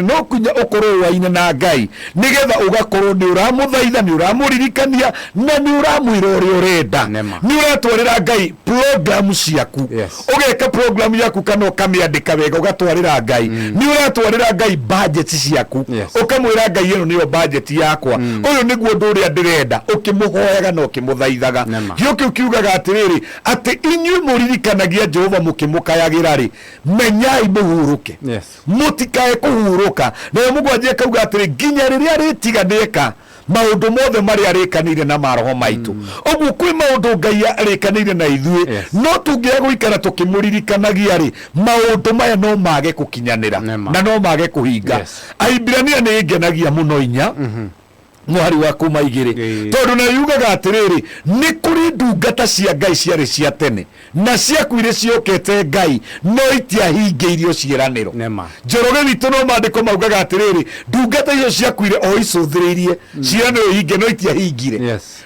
No kinya ũkorwo ũaine na Ngai nĩgetha ũgakorwo nĩ ũramũthaitha, nĩ ũramũririkania na nĩ ũramwĩra ũrĩa ũrenda. Nĩma. Nĩ ũratwarĩra Ngai program ciaku. Ũgeka program yaku kana ũkamĩandĩka wega ũgatwarĩra Ngai. Nĩ ũratwarĩra Ngai budget ciaku. Ũkamwĩra Ngai ĩno nĩyo budget yakwa, ũyũ nĩguo ũndũ ũrĩa ndĩrenda, ũkĩmũhoyaga na ũkĩmũthaithaga. Nĩma. Gĩo kĩu kiugaga atĩrĩrĩ, atĩ inyuĩ mũririkanagia Jehova mũkĩmũkayagĩra rĩ, menyai mũhurũke. Mũtikae kũhurũka. Nayo mũgwanja ĩkauga atĩrĩ, nginya rĩrĩa arĩtiga nĩeka maũndũ mothe marĩa arĩkanĩire na maroho maitũ. Ũguo kwĩ maũndũ Ngai arĩkanĩire na ithuĩ, no tũngĩaga gũikara tũkĩmũririkanagia rĩ, maũndũ maya no mage kũkinyanĩra Nĩma. na no mage kũhinga. Ahimbirania nĩ ĩngenagia mũno 4 mũhari wa kuma 2, tondũ nayo yugaga atĩrĩrĩ, nĩ kũrĩ ndungata cia Ngai ciarĩ cia tene na ciakuire ciokete Ngai, no itiahingĩirio ciĩranĩro. Nĩma. Njoroge witũ, no maandĩko maugaga atĩrĩrĩ, ndungata icio ciakuire o icũthĩrĩirie ciĩranĩro ihinge, no itiahingire.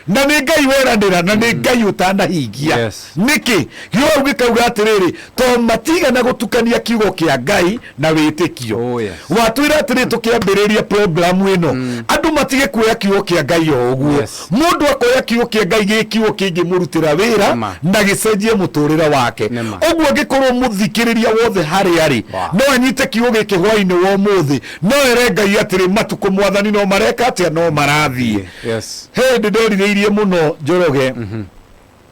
Na nĩ Ngai weranĩra na nĩ Ngai ũtanahingia. Nĩkĩ gĩo hau gĩkauga atĩrĩrĩ, to matigana gũtukania kiugo kĩa Ngai na wĩtĩkio. Oh, yes. Watwĩra atĩrĩ tũkĩambĩrĩria programu ĩno, andũ matige kuoya kiugo kĩa Ngai o ũguo. Mũndũ akoya kiugo kĩa Ngai gĩ kiugo kĩngĩmũrutĩra wĩra Nĩma. na gĩcenjie mũtũrĩre wake. Nĩma. Ũguo angĩkorwo mũthikĩrĩria wothe harĩa arĩ no anyite kiugo gĩkĩ hwainĩ wa ũmũthĩ, no ere Ngai atĩrĩ, matukũ mwathani no mareka atĩa, no marathiĩ. He hĩndĩ nderirĩirie mũno, Njoroge,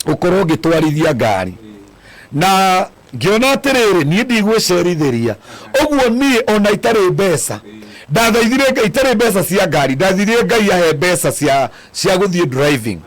ũkorwo ngĩtwarithia ngari, na ngĩona atĩrĩrĩ, niĩ ndigwĩcerithĩria ũguo, niĩ ona itarĩ mbeca ndathaithire Ngai, itarĩ mbeca cia ngari, ndathaithire Ngai ahe mbeca cia gũthiĩ driving.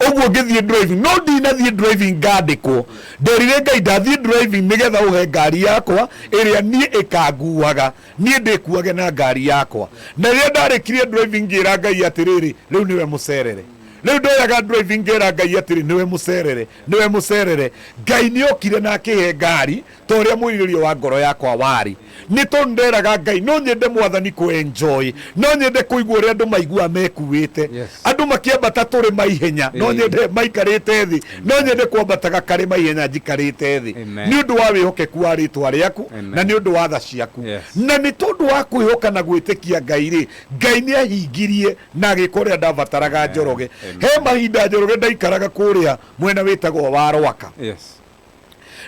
Ũguo ngĩthiĩ driving, no ndinathiĩ driving ngandĩkwo. Nderire Ngai ndathiĩ driving nĩgetha ũhe ngari yakwa ĩrĩa niĩ ĩkanguaga, niĩ ndĩkuage na ngari yakwa. Na rĩrĩa ndarĩkirie driving, ngĩra Ngai atĩrĩrĩ, rĩu nĩwe mũcerere. Rĩu ndoyaga driving ngera Ngai atĩrĩ, nĩwe mũcerere, nĩwe mũcerere. Ngai nĩ okire na akĩhe ngari ta ũrĩa mwĩrirĩrio wa ngoro yakwa warĩ, nĩ tondũ nderaga Ngai no nyende mwathani kũ enjoy, no nyende kũigua ũrĩa andũ maiguaga mekuĩte. Andũ makĩambata tũrĩma ihenya, no nyende maikarĩte thĩ, no nyende kwambataga karĩma ihenya njikarĩte thĩ. Amen. Nĩ ũndũ wa wĩhokeku wa rĩtwa rĩaku Amen. na nĩ ũndũ wa tha ciaku. Na nĩ tondũ wa kwĩhoka na gwĩtĩkia Ngai rĩ, Ngai nĩ ahingirie na agĩka ũrĩa ndabataraga. Njoroge, he mahinda, Njoroge, ndaikaraga kũrĩa mwena wĩtagwo wa Rwaka.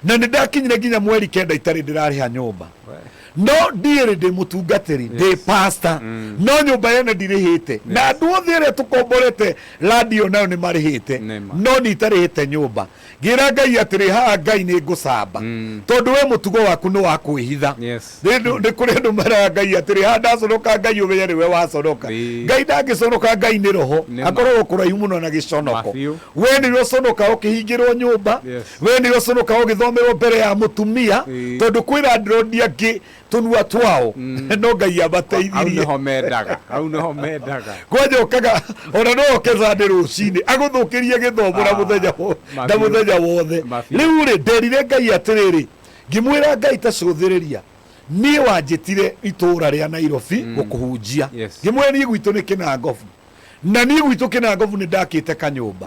Na nĩ ndakinyire nginya mweri 9 itarĩ ndĩrarĩha nyũmba. No ndiĩrĩ ndĩ mũtungatĩri, ndĩ pastor, no nyũmba yene ndirĩhĩte, na andũ othe arĩa tũkomborete radio nayo nĩ marĩhĩte. Nĩma. No nĩ itarĩhĩte nyũmba. Ngĩra Ngai atĩrĩ, haha Ngai nĩ ngũcamba, tondũ we mũtugo waku nĩ wa kwĩhitha. Nĩ kũrĩ andũ meraga Ngai atĩrĩ, haha ndaconoka, Ngai ũmenye nĩwe waconoka. Ngai ndangĩconoka, Ngai nĩ roho. Nĩma. Akoragwo kũraihu mũno na gĩconoko. Mabiũ. We nĩwe ũconoka ũkĩhingĩrwo nyũmba. We nĩwe ũconoka ũgĩthomerwo mbere ya mũtumia. Tondũ kwĩra ndĩrondi angĩ tũnua twao, no Ngai Hau amateithirie. nĩho mendaga, hau nĩho mendaga. Kwanja ũkaga ona no oke Sunday rũcinĩ agũthũkĩrie gĩthomo na Ah, mũthenya na mabiũ. mũthenya wothe. Mabiũ. Rĩu rĩ, nderire Ngai atĩrĩrĩ, ngĩmwĩra Ngai ta cũthĩrĩria, niĩ wanjĩtire itũũra rĩa Nairobi gũkũhunjia. Ngĩmwĩra niĩ gwitũ nĩ Kĩnangobu, na niĩ gwitũ Kĩnangobu nĩ ndakĩte kanyũmba.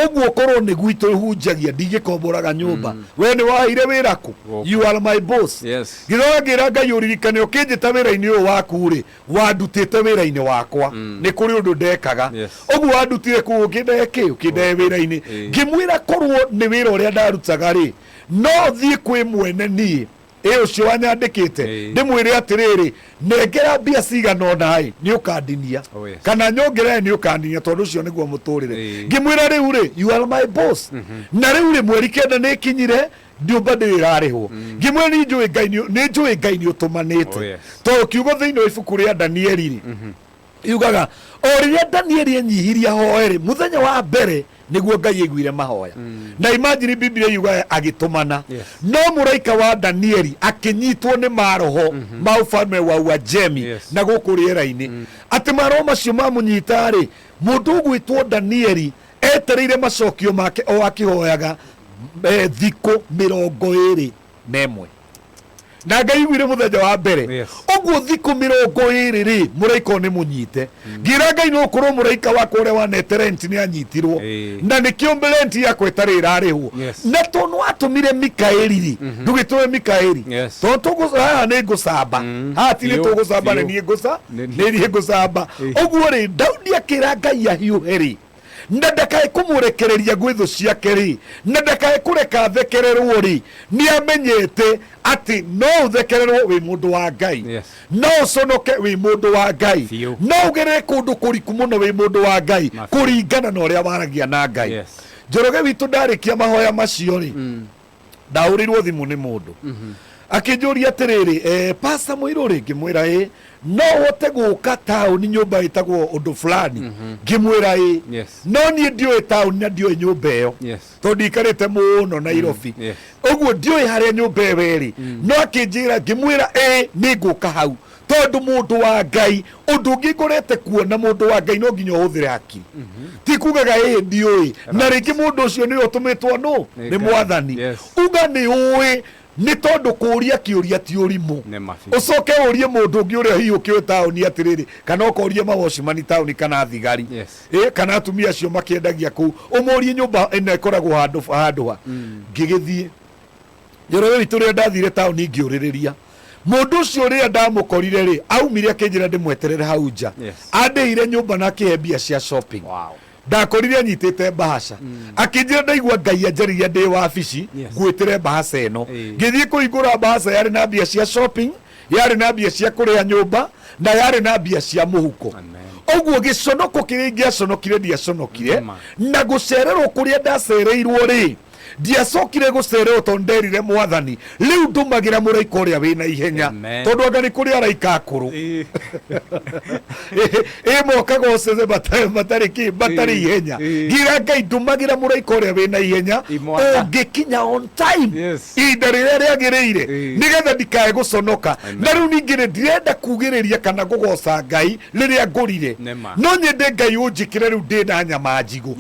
Ũguo korwo nĩ gwitũ hunjagia, ndingĩkomboraga nyũmba. We nĩ waheire wĩra kũ? Gũkũ. You are my boss. Ngĩcoka ngĩra Ngai, ũririkane ũkĩnjĩta wĩra-inĩ ũyũ waku rĩ, wandutĩte wĩra-inĩ wakwa, nĩ kũrĩ ũndũ ndekaga. Ũguo wandutire kũu ũkĩndehe kĩ, ũkĩndehe wĩra-inĩ. Ngĩmwĩra korwo nĩ wĩra ũrĩa ndarutaga rĩ, no thiĩ kwĩ mwene niĩ ĩ ũcio wanyandĩkĩte, ndĩmwĩre atĩrĩrĩ, nengera mbia cigana ũna ĩ, nĩ ũkandinia. Oh, yes. Kana nyongerere nĩ ũkandinia, tondũ ũcio nĩguo mũtũrĩre. Ngĩmwĩra rĩu rĩ, you are my boss, na rĩu rĩ, mweri 9 nĩ ĩkinyire, nyũmba ndĩrĩ ĩrarĩhwo. Ngĩmwĩra nĩ njũĩ Ngai nĩ njũĩ Ngai nĩ ũtũmanĩte. Oh, yes. Tondũ kiugo thĩinĩ wa ibuku rĩa Danieli rĩ, yugaga o rĩrĩa Danieli enyihirie ahoe rĩ, mũthenya wa mbere nĩguo Ngai aiguire mahoya. Na imagine, Biblia yugaga agĩtũmana. No mũraika wa Danieli akĩnyitwo nĩ maroho ma ũfalme wa Uajemi na gũkũ rĩera-inĩ, atĩ maroho macio mamũnyita rĩ, mũndũ ũgwĩtwo Danieli etereire macokio make o akĩhoyaga, thikũ 21. Na Ngai iguire mũthenya wa mbere. Ũguo thikũ 20 rĩ, mũraika ũyũ nĩ mũnyite. Ngĩra Ngai, no ũkorwo mũraika wakwa ũrĩa wanete rent nĩ anyitirwo, na nĩkĩo rent yakwa ĩtarĩ ĩrarĩhwo. Na tondũ watũmire Mikaeli rĩ, ndũgĩtũme Mikaeli. Tondũ haha nĩ ngũcamba, haha ti nĩ tũgũcamba, nĩ niĩ ngũca, nĩ niĩ ngũcamba. Ũguo rĩ, Daudi akĩra Ngai ahiũhe rĩ, na ndakae kũmũrekereria gwĩ thũ ciake rĩ, na ndakae kũreka athekererwo rĩ, nĩ amenyete atĩ no ũthekererwo wĩ mũndũ wa Ngai, no ũconoke wĩ mũndũ wa Ngai, no ũgerere kũndũ kũriku mũno wĩ mũndũ wa Ngai, kũringana na ũrĩa waragia na Ngai. Njoroge witũ, ndarĩkia mahoya macio rĩ, ndahũrĩirwo thimũ nĩ mũndũ akĩnjũria atĩrĩrĩ, "Pasta Mũirũ rĩ?" Ngĩmwĩra, "Ĩ." "No ũhote gũka taũni, nyũmba ĩtagwo ũndũ fulani?" Ngĩmwĩra, "Ĩ." No niĩ ndiũĩ taũni na ndiũĩ nyũmba ĩyo, tondũ ndiikarĩte mũno Nairobi. Ũguo ndiũĩ harĩa nyũmba ĩyo ĩrĩ. No akĩnjĩra, ngĩmwĩra, "Ĩ, nĩ ngũka hau." Tondũ mũndũ wa Ngai, ũndũ ũngĩ ngorete kuona, mũndũ wa Ngai no nginya ũhũthĩre hakiri. Ti kugaga ĩ ndiũĩ, na rĩngĩ mũndũ ũcio nĩwe ũtũmĩtwo nũ? Nĩ Nĩ Ngai. Mwathani. Uga nĩ ũĩ, nĩ tondũ kũũria kĩũria ti ũrimũ. Nĩ ma biũ. Ũcoke ũrie mũndũ ũngĩ ũrĩa hihi ũkĩũĩ taũni atĩrĩrĩ, kana ũkorie mawocimani taũni, kana thigari, ĩ, kana atumia acio makĩendagia kũu, ũmũrie nyũmba ĩno ĩkoragwo handũ handũ ha. Ngĩgĩthiĩ, Njoroge witũ, rĩrĩa ndathire taũni ngĩũrĩrĩria mũndũ ũcio, rĩrĩa ndamũkorire rĩ, aumire akĩnjĩra ndĩmweterere hau nja. Andĩhire nyũmba na akĩhe mbia cia shopping. Ndakorire anyitĩte mbahaca, akĩnjĩra, "Ndaigua Ngai anjarĩria ndĩ wabici, ngwĩtĩre mbahaca ĩno." Ngĩthiĩ kũhingũra mbahaca, yarĩ na mbia cia shopping, yarĩ na mbia cia kũrĩha nyũmba, na yarĩ na mbia cia mũhuko. Ũguo gĩconoko kĩrĩa ingĩaconokire ndiaconokire. Na gũcererwo kũrĩa ndacereirwo rĩ, ndiacokire gũcererwo, tondũ nderire Mwathani, "Rĩu ndũmagĩra mũraika ũrĩa wĩna ihenya." Tondũ anga nĩ kũrĩ araika akũrũ ĩ mokaga ũcece matarĩ kĩ, matarĩ ihenya. Ngira Ngai, "Ndũmagĩra mũraika ũrĩa wĩna ihenya, Imwana. ũngĩkinya on time, ihinda rĩrĩa rĩagĩrĩire, nĩgetha ndikae gũconoka." Na rĩu ningĩ rĩ, ndirenda kugĩrĩria kana kũgoca Ngai rĩrĩa ngũrire. Nĩ ma. No nyende Ngai ũnjĩkĩre rĩu ndĩna nyama njigũ.